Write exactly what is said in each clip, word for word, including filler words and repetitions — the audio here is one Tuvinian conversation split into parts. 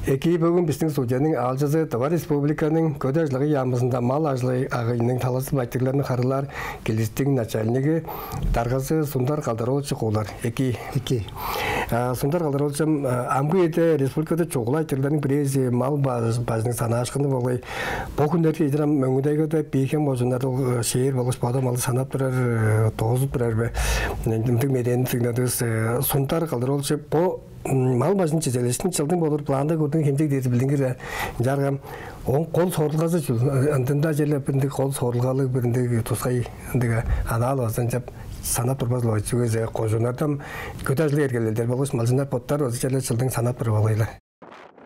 Экии, бөгүн бистиң студияның аалчызы Тыва Республиканың Көдээ ажыл-агый яамызында мал ажыл-агыйының талазы-биле айтырыгларны харыылаар килистиң начальниги, даргазы Сундар Калдыр-оолович Куулар. Экии. Экии. А, Сундар Калдыр-оолович, а, амгы үеде республикада чугула айтырыгларның бирээзи мал баж-, бажының санаашкыны болгай. Бо хүннерге чедир ам Мөңгүн-Тайгада, Бии-Хем кожууннарда ол, э, шээр болгаш бода малды санап турар, э, доозуп турар бе? Ындыг медээни дыңнадывыс. Э, Сундар Калдыр-оолович, бо, м, мал бажын чизээлештириниң чылдың болур планда көрдүң хемчег дээрзи билдингир, э, ынчаарга ооң кол сорулгазы чүл? Ындында черле бир ындыг кол сорулгалыг, бир ындыг тускай ындыг анаал база ынчап санап турбас-ла, чүге дизе кожууннарда ам көдээ ажыл-агый эргелелдери болгаш малчыннар боттары база черле чылдың санап турар болгай-ла.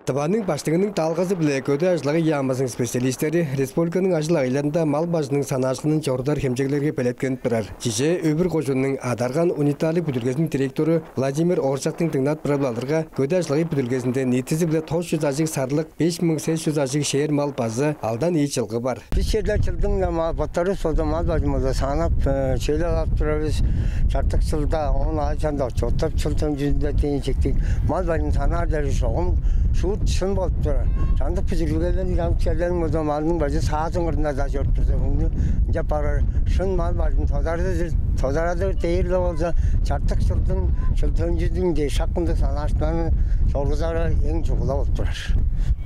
Тываның Баштыңының даалгазы-биле Көдээ ажыл-агый яамызының специалистери республиканың ажыл-агыйларында мал бажының санаашкынын чорудар хемчеглерге белеткенип турар. Чижээ, Өвүр кожууннуң «Адарган» унитарлыг бүдүрүлгезиниң директору Владимир Ооржактың дыңнадып-ыры-биле алырга, Көдээ ажыл-агый бүдүрүлгезинде ниитизи-биле тос чүс ажыг сарлык, беш муң сес чүс ажыг шээр мал база алдан ийи чылгы бар. Бис черле чылдың-на мал, боттарывыс болза мал бажын болза санап, э, чүвелеп ап турар бис. Чартык чылда он ажылдап, чоттап, чыл төнчүзүнде дээн чектиг мал бажын санаар дээри чогум шуут шын болуп турар. Чамдык бүдүрүлгелерниң, чамдык черлериниң болза малдың бажы саазын кырында-даа чоруп турза, бүгүнү ынчап барар. Шын мал бажын тодарадыр, тодарадыр дээр-ле болза, чартык чылдың, чыл төнчүзүнде шак мындыг санаашкынны чоргузары эң чугула болуп турар.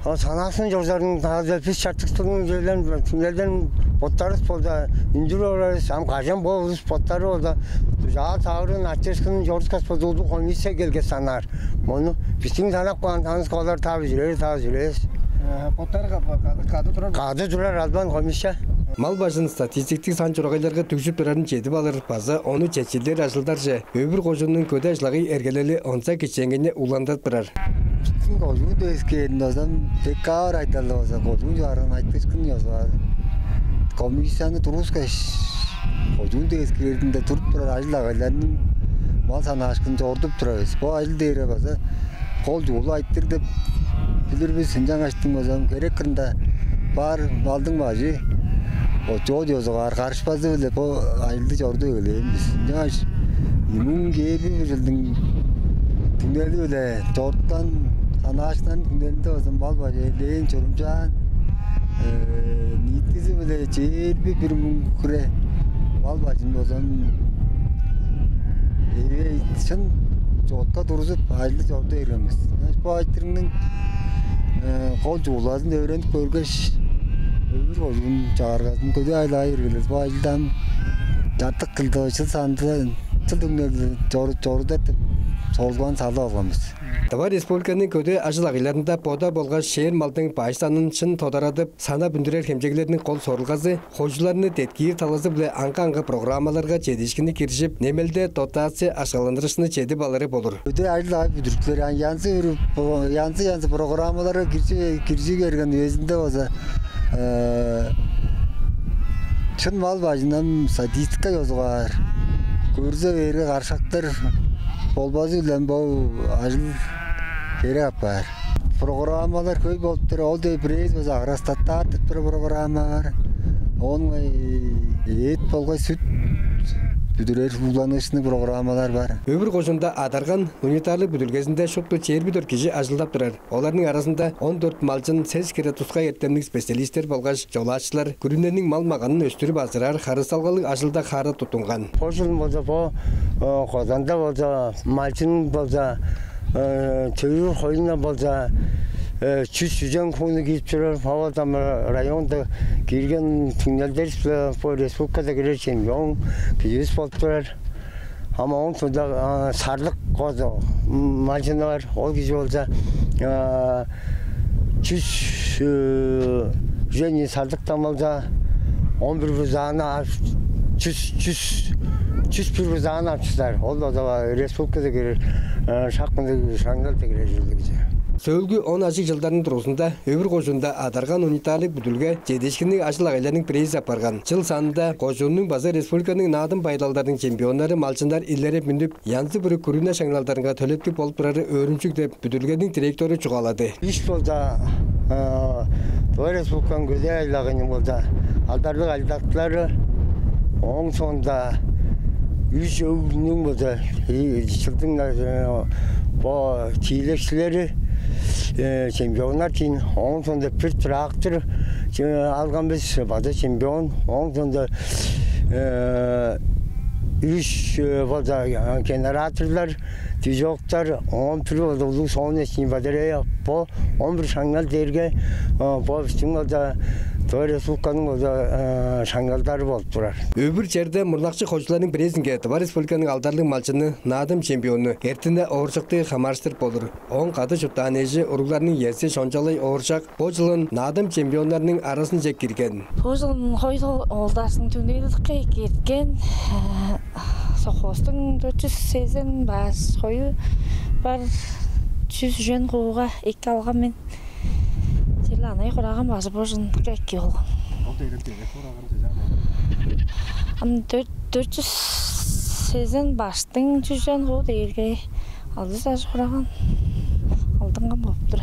Ол санаашкын чоргузарының талазы-биле бис чартык чылдың черлерин, түңнелдерин боттарывыс болза үндүрүп орар бис. Ам кажан бо улус боттары болза чаа-тавырын, артышкынын чорудупкаш болза, улуг комиссия келгеш санаар. Мону бистиң санап каан санывыс, олар тап үжүрер, тап үжүрер бис. Э, боттары ка-, ка-, кады турар. Кады турар албан комиссия. Мал бажын статистиктиг сан-чурагайларга дүгжүп турарын чедип алыр база ону чечиглээр ажылдарже Өвүр кожууннуң көдээ ажыл-агый эргелели онза кичээнгейни угландырып турар. Бистиң кожуун девискээринде база декабрь айда-ла база кожуун чугаалаан айтыышкын ёзугаар комиссияны тургускаш, кожуун девискээринде туруп турар ажыл-агыйларның мал санаашкынын чорудуп турар бис. Бо ажыл дээрге база кол чугула айтырыг деп билир бис. Ынчангаштың база херек кырында бар малдың бажы отчёт ёзугаар карышпазы-биле бо ажылды чорудуп эгелээн бис. Ынчангаш ийи муң чээрби бир чылдың түңнели-биле чоруткан санаашкыннарның түңнелинде болза мал бажы элээн чурумчаан, э, ниитизи-биле чээрби бир муң хире мал бажын болза эвей шын чоотка тургузуп, ажылды чорудуп берген бис. Ынчангаш бо айтырыгның, э, кол чугулазын өөренип көргеш, Өвүр кожуун чагыргазының көдээ ажыл-агый эргелели бо ажылды ам чартык чылда, чыл санында, чыл түңнелинде чору-, чорудар деп сорулганы салып алган бис. Тыва Республиканың көдээ ажыл-агыйларында бода болгаш шээр малдың баш санын шын тодарадып, санап үндүрер хемчеглерниң кол сорулгазы хойжуларны деткиир талазы-биле аңгы-аңгы программаларга чедиишкинниг киржип, немелде дотация акшаландырыышкынны чедип алыры болур. Көдээ ажыл-агый бүдүрүлгелери янзы-бүрү, янзы-янзы программаларга киржи-, киржи берген үезинде болза, э, шын мал бажындан статистика ёзугаар көрзе бээрге, карышкактар болбазы-биле бо ажыл херек апаар. Программалар хөй болуп тур. Ол дег бирээзи болза «Агростартап» деп бир программа бар. Оон, э, эът болгаш сүт бүдүрер угланыышкынныг программалар бар. Өвүр кожуунда «Адарган» унитарлыг бүдүрүлгезинде шупту чээрби дөрт кижи ажылдап турар. Оларның аразында он дөрт малчын, сес хире тускай эртемниг специалистер болгаш чолаачылар күрүнениң мал-маганын өстүрүп азыраар харыысалгалыг ажылда хаара туттунган. Бо чылын болза, бо, э, кожуунда болза, малчын болза, э, төвүр хоюнда болза, э, чүс үжен хууну киирип турар. Бо болза ам районда киирген түңнелдеривис-биле бо республикада кирер чемпион киживис болуп турар. Ам ооң соонда, а, сарлык кожуун малчыны бар. Ол кижи болза, а, чүс, э, үжен ийи сарлыктан болза, он бир бузааны ап, чүс, чүс, чүс бир бузааны ап чыдар. Ол болза республикада кирер, э, шак мындыг шаңналда кирер ужурлуг кижи. Сөөлгү он ажыг чылдарның дургузунда Өвүр кожуунда «Адарган» унитарлыг бүдүрүлге чедиишкинниг ажыл-агыйларның бирээзи апарган. Чыл санында кожууннуң база республиканың наадым-байырлалдарының чемпионнары малчыннар илере мөңгүп, янзы-бүрү күрүне шаңналдарынга төлептиг болуп турары өөрүнчүг деп, бүдүрүлгениң директору чугаалады. Бис болза, э, Тыва Республиканың көдээ ажыл-агыйының болза алдарлыг ажылдакчылары, ооң соонда үш өг-бүлениң болза, э, чылдың, э, бо тиилекчилери, Э, чемпионнар чейин, оон соонда бир трактор, э, алган бис, база чемпион, оон соонда, э, үш, э, база, э, генераторлар, движоктар, оон бир база улуг солнечный батарея, бо он бир шаңнал дээрге, э, бо бистиң база Тыва Республиканың база, э, шаңналдары болуп турар. Өвүр черде мурнакчы хойжуларның бирээзинге Тыва Республиканың алдарлыг малчыны, Наадым чемпиону Эртине Ооржактыг хамаарыштыр болур. Ооң кады чурттаан эжи, уругларның иези Шончалай Ооржак бо чылын Наадым чемпионнарының аразынче кирген. Бо чылын хой ол-, оолдарның түңнелдикке кирген, э, совхоздуң дөрт чүс сезен баш хою бар, чүс үжен хууга эки алган мен. Черле анай хураган бажы бо чылын эки болган. Ол дээрге эки хураган чежаан. Ам дөрт, дөрт чүс сезен баштың чүс үжен хуу дээрге алды чажы хураган, алдынган болуп тур.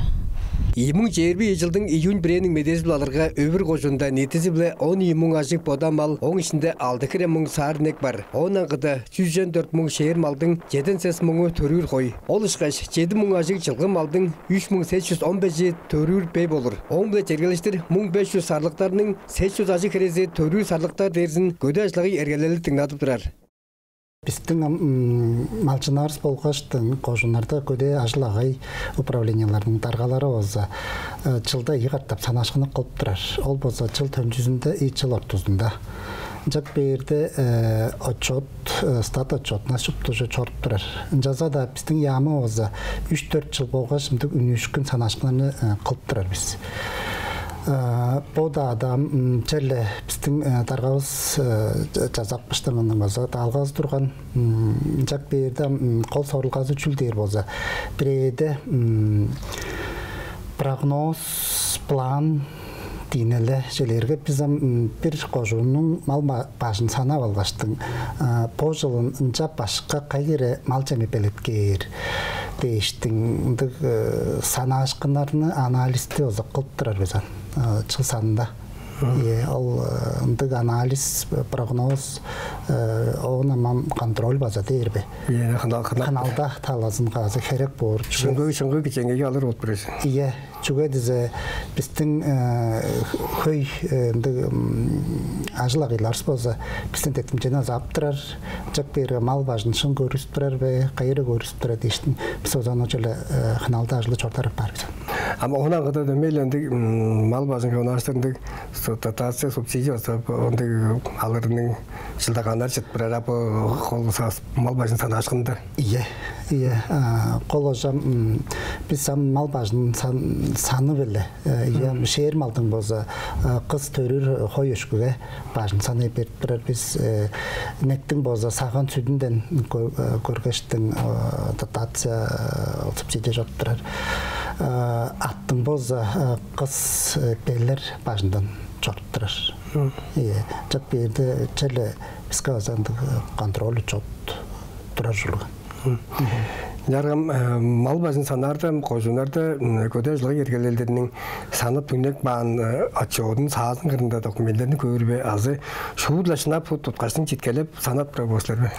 Ийи муң чээрби ийи чылдың июнь бирээниң медээзи-биле алырга, Өвүр кожуунда ниитизи-биле он ийи муң ажыг бода мал, ооң иштинде алды хире муң саар инек бар. Оон аңгыда чүс үжен дөрт муң шээр малдың чеден сес муңу төрүүр хой. Ол ышкаш чеди муң ажыг чылгы малдың үш муң сес чүс он бежи төрүүр бей болур. Ооң-биле чергелештир муң беш чүс сарлыктарның сес чүс ажыг хирези төрүүр сарлыктар дээрзин көдээ ажыл-агый эргелели дыңнадып турар. Бистиң ам, м, малчыннарывыс болгаштың кожууннарда көдээ ажыл-агый управлениелерниң даргалары болза, э, чылда ийи катап санаашкынны кылып турар. Ол болза чыл төнчүзүнде, и чыл ортузунда. Ынчап бээрде, э, отчет, э, стат отчетунда шупту чор-, чоруп турар. Ынчалза-даа бистиң яамывыс болза үш-дөрт чыл болгаш мындыг үнүүшкүн санаашкыннарны, э, кылып турар бис. Э, бо-даа ада, м, черле бистиң, э, даргавыс, э, ча-, чазак баштыңының база даалгазы турган. М, ынчап бээрде, м, кол сорулгазы чүл дээр болза, бирээде, м, прогноз, план, диинеле чүлээрге, бис ам, м, бир кожууннуң мал ба-, бажын санап алгаштың, а, бо чылын ынча башка кайы хире мал чеми белеткээр дээштиң, ындыг, э, санаашкыннарны, анализти озак кылып турар бис ам, а, чыл санында. Мгм. Ийе, ол, э, ындыг анализ, прогноз, э, оон ам контроль база дээр бе? Ийе, хана-, хана-, хыналда талазынга азы херек боор. Шыңгыы, шыңгыы кичээнгейге алыр болуп турар. Ийе, чүге дизе бистиң, э, хөй, э, ындыг, м, ажыл-агыйларывыс болза, бистен деткимчени азаап турар, чак бээрге мал бажын шын көргүзүп турар бе, кайыра көргүзүп турар дээштиң, бис озан очуле, э, хыналда ажылы чордар апаар бис. Ам оон аңгыда дөмей-ле ындыг, м, мал бажынга унаашты ындыг су-, дотация, субсидия база ындыг алырының чылдагааннар чыт бирер, а бо кол са-, мал бажын санаашкында. Ийе, ийе. А, кол ожам, м, бис ам мал бажын сан-, саны-биле, э, ийе, мгм, шээр малдың болза, э, кыс төрүр хой өшкүге бажын санай берип турар бис, э, инектиң болза саган сүдүнден кө-, э, көргештиң, э, дотация, э, субсидия чоруп турар. Э, аттың болза, э, кыс, э, белер бажындан чоруп турар. Мгм. Ийе, чак бээрде черле биске база ындыг, э, контроль чок турар ужурлуг. Мгм. Ынчаарга, э, мал бажын санаарда, кожууннарда, м, көдээ ажыл-агый эргелелдериниң санап түңнеп каан, э, отчёдун, саазын кырында документтерин көөр бе, азы шуут-ла шынап, бут туткаштың читкелеп санап турар боор силер бе?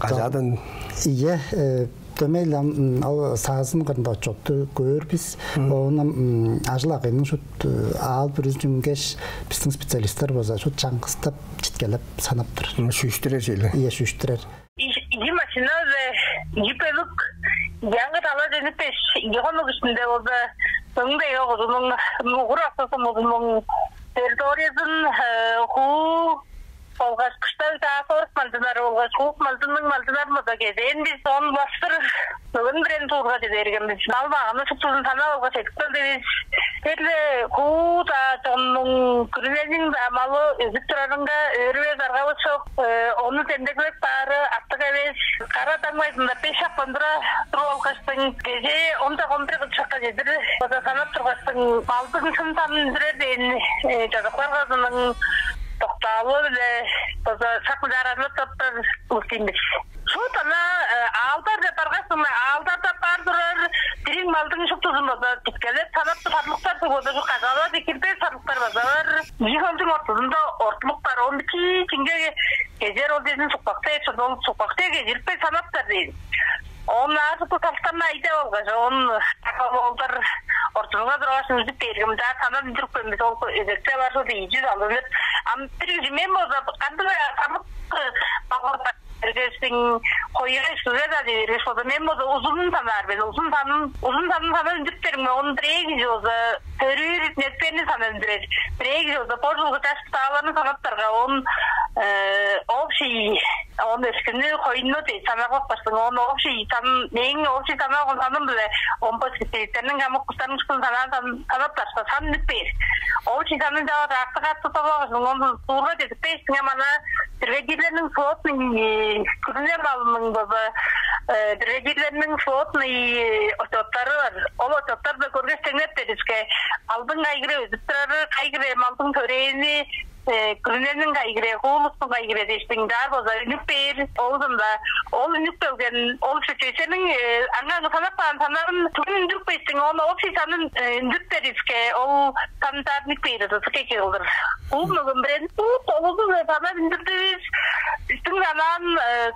Кажаадан. Ийе, э, дөмей-ле ам, м, ол саазын кырында отчётту көөр бис. Мгм. Оон ам, м, ажыл-агыйның шуут, э, аал бүрүзүн үнгеш, бистиң специалистер болза шуут чаңгыстап читкелеп санап турар. Мгм, шүүштүрер чүве-ле. Ийе, шүүштүрер. Ийи, ийи машина, ийи бөлүк, яңы талазы чедип беш, ийи хонук иштинде болза, Мөңгүн-Тайга кожууннуң Угур автосомузунуң территориязын, э, хуу болгаш кыштаг чаа сорус малчыннары болгаш хуус малчынның малчыннарын база кезээн бис. Оон баштыр бөгүн бирен туурга чеде берген бис. Мал-маганы шуптузун санап алгаш, чедип келдивис. Черле хуу-даа чоннуң, күрүнениң-даа малы өзүп турарынга өөрүвес аргавыс чок. Э, ону демдеглеп баары артык эвес. Кара даң бажында беш шак бондура туруп алгаштың, кежээ он чак, он бир шакка чедир база санап тургаштың, малдың шын санын үндүрер дээн, э, чазак даргазының доктаалы-биле база шак мынчаар ажылдап чоруптар улус-тур бис. Шуут ана, э, аалдарже баргаштың, аалдарда бар турар дириг малдың шуптузун база читкелеп санап, сарлыктар суг база, кажаалар, кирбес сарлыктар база бар. Ийи хөлдүң ортузунда ортулук бар. Ону бичии чиңге кезер, ол дезин сукпак дээр, ол сукпак дээр, кежириппей санаптар дээн. Оон ааржыкты талтан айда болгаш, оон олдар ортузунга тургаш, үнзүп бергим-даа, санап үндүрүпкен бис, ол эзекте бар шуут ийи чүс алды деп. Ам бир кижи мен болза, кандыг самык балгыртап бергештиң, хойгай шүве-даа дей бергеш болза, мен болза узунун санаар мен, узун санын, узун санын санап үндүрүп бериң мен, ону бирээ кижи болза төрүүр нептерни санап үндүрер, бирээ кижи болза бо жылгы чаш-чурттааларын санаптарга, он общий, он өскүнү, хоюнну дээш санап каапкаштың, он общий сан, мээң общий санап алган саным-биле он бо специалисттерниң, амык кустарның шкулун санаан сан, санап ташка сан үнүп бээр. Общий санын чаваа акты катты тобагыштың, он суурга дедип бээштиң, ам ана бригадирлерниң сводный, күрүне малының база бригадирлерниң сводный отчёттары бар. Ол отчёттар-биле көргеш, теңнеп бериске, малдың кайгыра өзүп турары, кайгыра малдың төрээни, күрүнениң кайгыра, хуулуктуң кайгыра дээштиң, чаар болза үнүп бээр. Оозунда ол үнүп келген, ол чечээчениң аңаа санап каан санарын түгүн үндүрүп бээштиң, ону общий санын үндүрүп бериске, ол сан чаар үнүп бээр, ызы кеки кылдыр. Буу мөген бирен буу толузу санап үндүрдүвүс. Биздиң санаан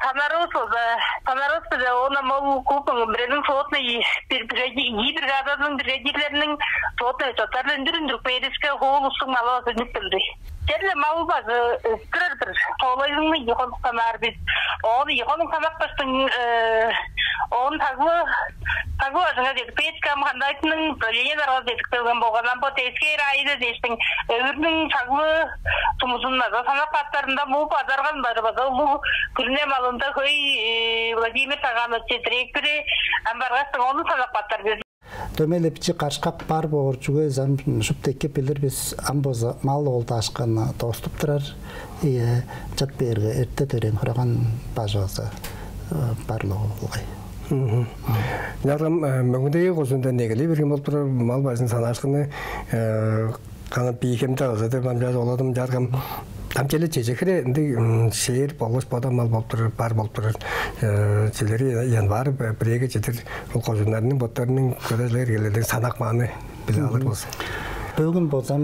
санарывыс болза, санарывыс-биле, оон ам ол клубтуң бирээниң сводный, бир бригадир, ийи бригадазының бригадирлериниң сводный отчёттарын үндүр-үндүрүп бээривиске, хуулуктуң малы база үнүп келди. Черле мал база өстүрер-дир. Тоолайлыгны ийи хонуктан аар бис. Оон ийи хонук санапкаштың, оон саглы, саглы бажыңга чедип кээшке, ам Хандайтының правлениеларга чедип келген болган. Ам бо Тес-Хей району дээштиң, Өвүрнүң саглы сумузун база санап каапкаштарында, муу базарган бары база улуг күрүне малында хөй Владимир Саганович директору, ам баргаштың, ону санап каапкаштар бис. Дөмей-ле бичии карышкак бар боор, чүге дизе ам шупту эки билир бис, ам болза мал оолдаашкыны дооступ турар. Ийе, чак бээрге эрте төрээн, хураган бажывазы бар-ла болгай. Чаргым, Мөңгүн-Тайга кожуунда негелей берген болуп турар мал бажының санаашкыны, кана Бии-Хемде база деп ам чаа оладым, чаргым. Ам черле чеже хире ындыг шээр болгаш бода мал болуп турар, бар болуп турар. Чижээлээрге, январь бирээге чедир ол кожууннарның боттарының көдээ эргелелдерин санап кааны билип алыр болза. Бөгүн болза,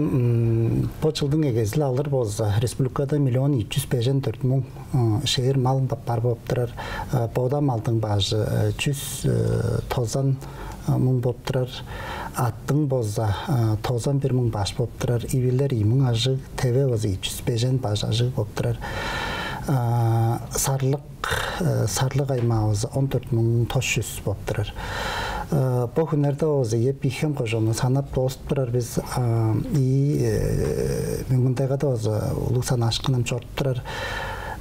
бо чылдың эгези-биле алыр болза, республикада миллион ийи чүс бежен дөрт муң шээр мал бар болуп турар. Бода малдың бажы чүс тозан муң болуп турар. Аъттың болза тозан бир муң баш болуп турар. Ивилер ийи муң ажыг, теве болза ийи чүс бежен баш ажыг болуп турар. Сарлык, сарлык аймаа болза он дөрт муң тос чүс болуп турар. Бо хүннерде болза, ийе, Бии-Хем кожуунну санап дооступ турар бис. Ийе, Мөңгүн-Тайгада болза улуг санаашкын ам чоруп турар.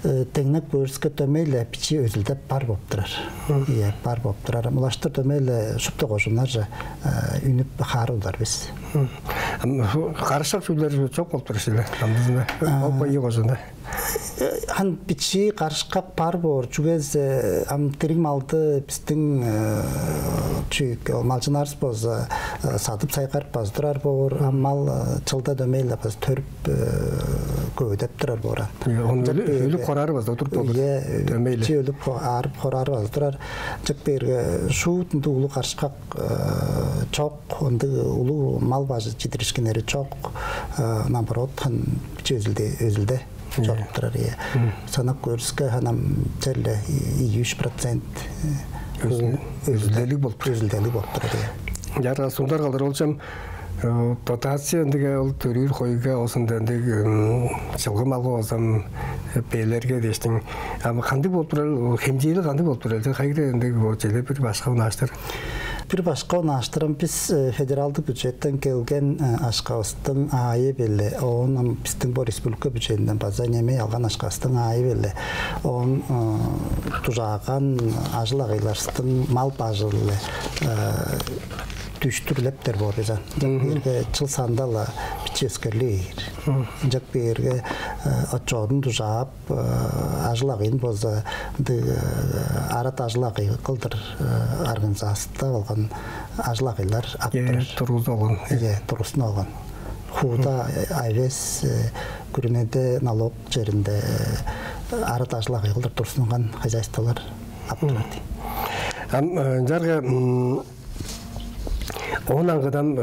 Деңнеп көөрүвүске, дөмей-ле бичии өзүлде бар болуп турар. Ийе, бар болуп турар. Улаштыр дөмей-ле шупту кожууннарже үнүп хаар улар бис. Ам карышкак чүүлдер чок болуп турар силер амдызында. Опа, ийи кожуунда. Хан бичии карышкак бар боор, чүге дизе ам дириг малды бистиң чү-, ол малчыннарывыс болза садып сайгарып база турар боор. Ам мал чылда дөмей-ле база төрүп, көвүдеп турар боор. Ону өлүп, өлүп хораары база туруп болур. Ийе, дөмей-ле. Чи өлүп хо-, аарып хораары база турар. Чык бээрге, шуут ындыг улуг карышкак чок, ындыг улуг мал бажы чидиришкиннери чок. Наоборот, хан бичии өзүлде, өзүлде чоруп турар, ийе. Санап көөрүвүске, хан ам черле ийи-үш процент өзүл-, өзүлделиг болуп турар. Өзүлделиг болуп турар, ийе. Чарга, сундур кылдыр ол чам дотация ындыг, ол төрүүр хойга, оозунда ындыг чылгы малга, оозам бээлерге дээштиң. Ам кандыг болуп турар, хемчээли кандыг болуп турар? Хайгы ындыг бо чеде бир башка унааштыр. Бир башка унааштырым, бис федералдык бюджеттен келген акшавыстың аайы-биле, оон ам бистиң бо республика бюджетинден база немей алган акшавыстың аайы-биле, оон дужааган ажыл-агыйларывыстың мал бажы-биле дүштүрлептер боор бис ам. Бээрге чыл санында-ла бичии өскерлии бээр. Ынчап бээрге отчёдун дужаап, ажыл-агыйын болза ындыг арат ажыл-агый кылдыр организацияда болган ажыл-агыйлар ап турар. Тургузуп алган. Ийе, тургузуп алган. Хууда эвес, күрүнеде, налог черинде арат ажыл-агый кылдыр тургузунган хозяйстволар ап турар дийин. Ам чарга, оон аңгыда ам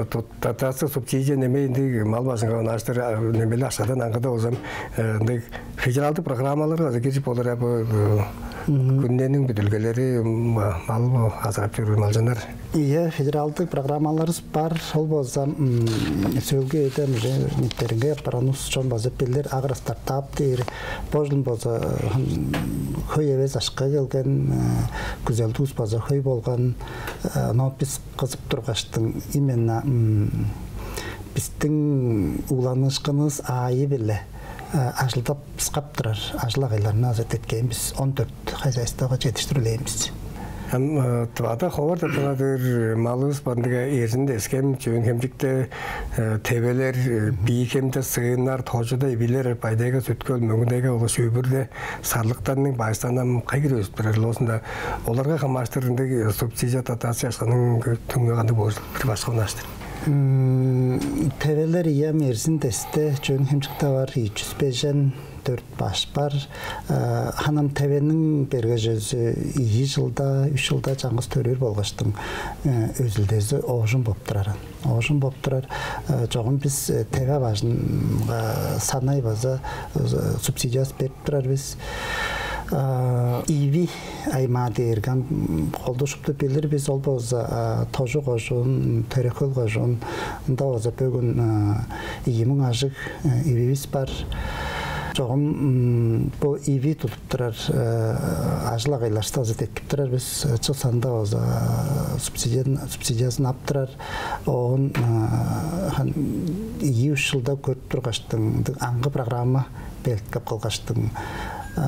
дотация, субсидия немей ындыг мал бажынга унааштыр немелиг акшадан аңгыда болза ам ындыг федералдык программаларга база кирип болур, а бо Күннениң бүдүрүлгелери, м, мал азырап чоруур малчыннар. Ийе, федералдыг программаларывыс бар. Ол болза, м, сөөлгү үеде уже нииттеринге апарган улус чон база билир, «Агростартап» дээр. Бо чылын болза, м, хөй эвес акша келген, э, күзелдиг улус база хөй болган, э, но бис кызып тургаштың, именно, м, бистиң угланыышкынывыс аайы-биле, э, ажылдап, быскап турар ажыл-агыйларны азы деткээн бис он дөрт хозяйствога чедиштирип эгелээн бис. Ам, э, Тывада ховар деп санадыр, малывыс бандыга Эрзин, Тес-Хем, Чөөн-Хемчикте, э, Тевелер, э, Бии-Хемде Сыыннар, Тожуда Ивилер, Бай-Тайга Сүт-Хөл, Мөңгүн-Тайга улус, Өвүрде Сарлыктарның баштанам кайгыр өзүп турар улузунда, оларга хамааштыр ындыг субсидия, дотация акшаның түңнү кандыг болур, бир башка унаштыр. М, Тевелер ийем Эрзин, Тесте, Чөөн-Хемчикте бар, ийи чүс бежен дөрт баш бар. Э, ханам Тевениң бергежези ийи чылда, үш чылда чаңгыс төрүүр болгаштың, э, өзүлдези оожум боп турар. Оожум боп турар. Э, чогум бис, э, Теве бажынга санай база, э, субсидиязы берип турар бис. Э, Иви аймаа дээрге, м, колдуу шупту билир бис, ол болза, э, Тожу кожуун, Тере-Хөл кожуун, ында болза бөгүн, э, ийи муң ажыг, э, ививис бар. Чогум, м, бо иви тудуп турар, э, ажыл-агыйларывысты база деткип турар бис. Чыл санында база, э, субсидиян-, субсидиязын ап турар. Оон, э, хан, ийи-үш чылда көрүп тургаштың, ындыг аңгы программа белеткеп кылгаштың, э,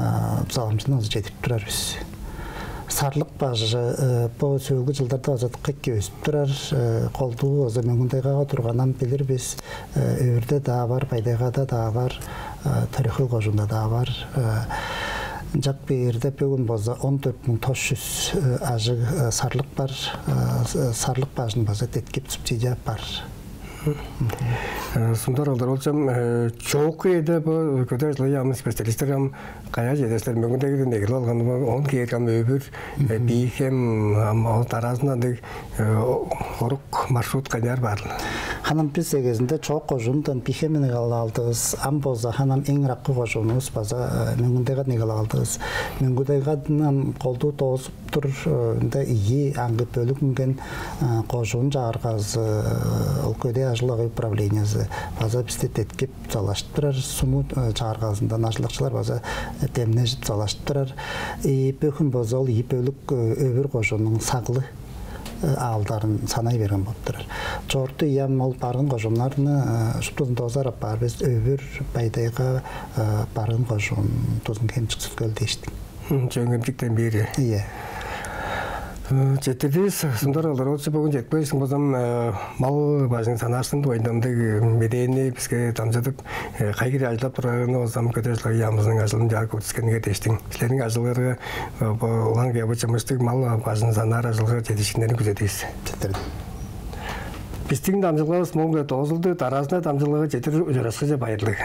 салымчыны база чедирип турар бис. Сарлык бажы, э, бо сөөлгү чылдарда база дыка эки өзүп турар. Э, колдуу база Мөңгүн-Тайгага турганын билир бис. Э, Өвүрде-даа бар, Бай-Тайгада-даа бар, э, Тере-Хөл кожуунда-даа бар. Э, ынчап кээрде бөгүн болза он дөрт муң тос чүс, э, ажыг, э, сарлык бар. Э, с-, сарлык бажын база деткип, субсидия бар. Э, Сундар Алдар, ол чам, э, чоокку үеде бо көдээ ажыл-агый яамызының специалистери ам каяа чеде силер? Мөңгүн-Тайгадан эгелеп алган бо, оон кээрге ам Өвүр, э, Бии-Хем, ам ол дараазында ындыг, э, о-, орук маршрут кайнаар баар-ла? Ханам бис эгезинде чоок кожуундан Бии-Хемни эгелеп алдывыс. Ам болза ханам эң ыраккы кожуунувус база, э, Мөңгүн-Тайгадан эгелеп алдывыс. Мөңгүн-Тайгадан ам колдуу доозуп тур, э, ында ийи аңгы бөлүк үнген, э, кожуун чагыргазы, э, ол көдээ ажыл-агый управлениязы база бисти деткип дузалажып турар, суму, э, чагыргазындан ажылдакчылар база, э, демнежип дузалажып турар. И бөгүн болза ол ийи бөлүк, э, Өвүр кожууннуң саглы, э, аалдарын санай берген болуп турар. Чоорту ийем ол барган кожууннарны, э, шуптузун доозар апаар бис: Өвүр, Бай-Тайга, э, барган кожуун, Тузун-Хемчик, Сүт-Хөл дээштиң. М, Чөөн-Хемчиктен бээр. Ийе. Э, четтирдивис, Сундар Алдар. Ол чү бөгүн четпейсиң болза, э, мал бажының санаашкынының дугайында мындыг, э, медээни биске дамчыдып, э, кайы хире ажылдап турарыңны болза, көдээ ажыл-агый яамызының ажылын чаа көргүскениңер дээштиң. Силерниң ажылыңарга, э, бо улаан-кыя бо чымыштыг мал бажын санаар ажылга чедиишкиннерни күзедивис. Четтирдим. Бистиң дамчыдылгавыс мооң-биле доозулду. Дараазында дамчыдылгага чедир ужурашкыже, байырлыг.